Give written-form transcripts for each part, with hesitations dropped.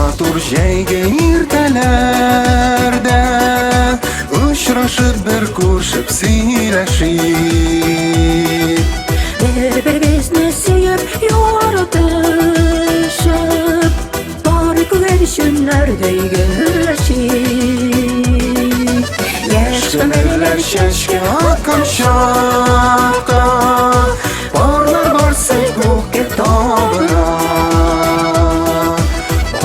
Матур җәйге иртәләрдә Очрашып бер күршеп сөйләшик. Бер-беребезне сөеп, яратышып, Пар күгәрченнәрдәй гөрләшик. Яшь гомерләр чәчкә аткан чакта Парлар барсы күккә табына.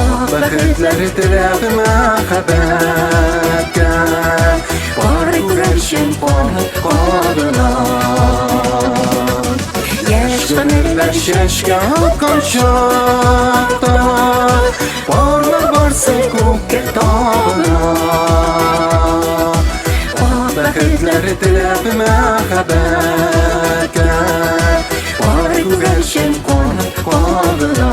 Ак бәхетләр теләп мәхәббәткә Пар күгәрчен канат кагына. Яшь гомерләр чәчкә аткан чакта Парлар барсы күккә табына. Ак бәхетләр теләп мәхәббәткә Пар күгәрчен канат кагына.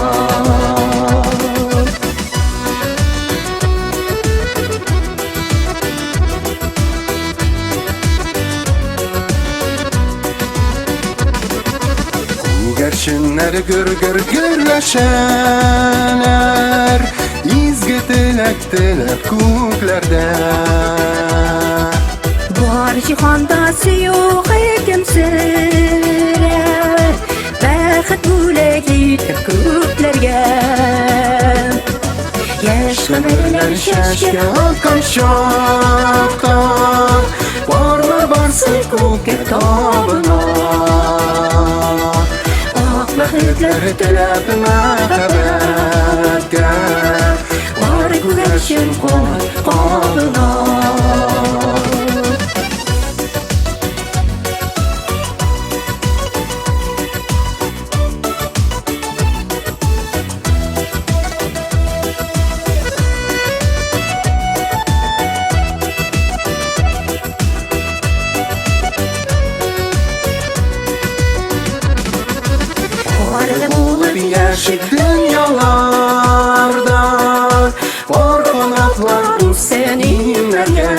Күгәрченнәр гөр-гөр гөрләшәләр, Изге теләк теләп күкләрдә. Бар җиһанда сөю хөкем сөрә, Бәхет бүләк итеп күпләргә. Яшь гомерләр чәчкә аткан чакта Парлар барсы күккә табына. Ак бәхетләр теләп мәхәббәткә Пар күгәрчен канат кагына. Парлы булып яшик дөньяларда, Пар канатлар үссен иңнәргә.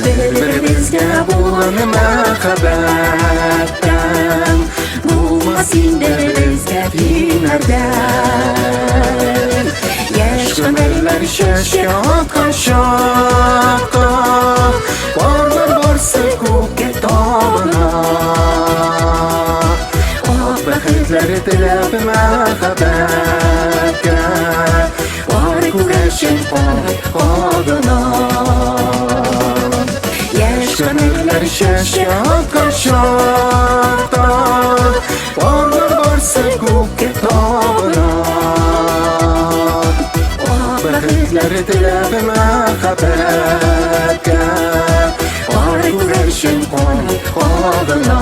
Бер-беребезгә булган мәхәббәттән Булмас инде безгә тиңнәрдән. Яшь гомерләр чәчкә аткан чакта Парлар барсы күккә табына. Ак бәхетләр теләп мәхәббәткә Пар күгәрчен канат кагына. Яшь гомерләр чәчкә аткан чакта Парлар барсы күккә табына. Ак бәхетләр теләп мәхәббәткә Пар күгәрчен канат кагына.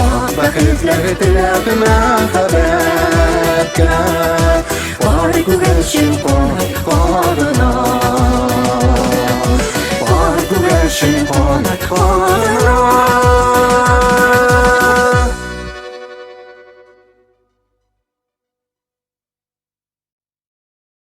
Ак бәхетләр теләп мәхәббәткә Пар күгәрчен канат кагына. Пар күгәрчен канат кагына.